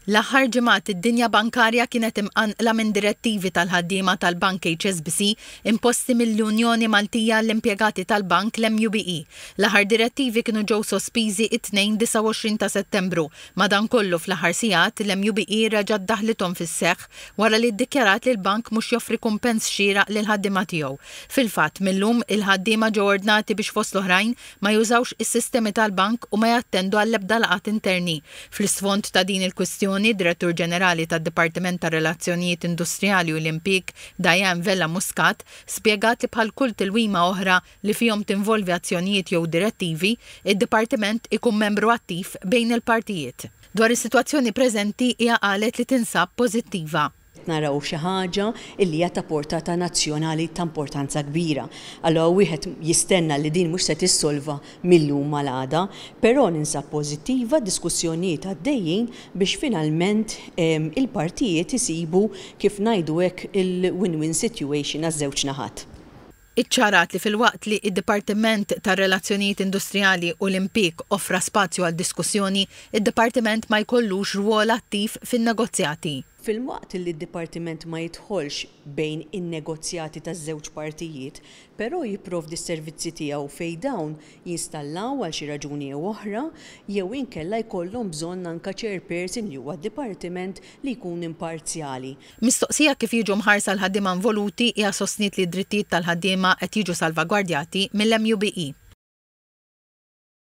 L-aħħar ġimgħat id-dinja bankarja kienet imqanqla minn direttivi tal-ħaddiema tal-Bank HSBC imposti mill-Unjoni Maltija għall-Impjegati tal-Bank l-MUBE. L-aħħar direttivi kienu ġew sospiżi t-Tnejn 29 ta' Settembru. Madankollu fl-aħħar sigħat l-MUBE reġgħet daħlithom fis-seħħ wara li ddikjarat li l-bank mhux joffri kumpens xieraq lill-ħaddiema tiegħu. Fil-fatt mil-lum il-ħaddiema ġew ordnati biex fost l-oħrajn ma jużawx is-sistemi tal-bank u ma jattendu għall-ebda laqgħat interni. Fl-isfond ta' din il-kwistjoni, d-Direttur Ġenerali tad-Dipartiment tar-Relazzjonijiet Industrijali u l-Impjieg, Diane Vella Muscat, spjegat li bħal kull tilwima oħra li fihom tinvolvi azzjonijiet jew direttivi, id-Dipartiment ikun membru attiv bejn il-partijiet. Dwar is-sitwazzjoni preżenti hija qalet li tinsab pożittiva. Qed naraw xi ħaġa li hija ta' portata nazzjonali ta' importanza kbira. Allura wieħed jistenna li din mhux se tissolva mil-lum għal għada, però ninsab pożittiva, diskussjonijiet għaddejjin biex finalment il-partijiet isibu kif ngħidu hekk il-win-win situation għaż-żewġ naħat. Iċċarat li filwaqt li d-Dipartiment tar-Relazzjonijiet Industrijali u l-Impieg offra spazju għal diskussjoni, id-Dipartiment ma jkollux rwol attiv fin-negozjati. Filwaqt li d-Dipartiment ma jidħolx bejn in-negozjati taż-żewġ partijiet, però jipprovdi s-servizzi tiegħu fejn dawn jinstallaw għal xi raġuni jew oħra, jew inkella jkollhom bżonn anke chairperson li huwa d-Dipartiment li jkun imparzjali. Mistoqsija kif jiġu mħarsa l-ħaddiema involuti, hija sostniet li d-drittijiet tal-ħaddiema qed jiġu salvagwardjati mill-MUBE.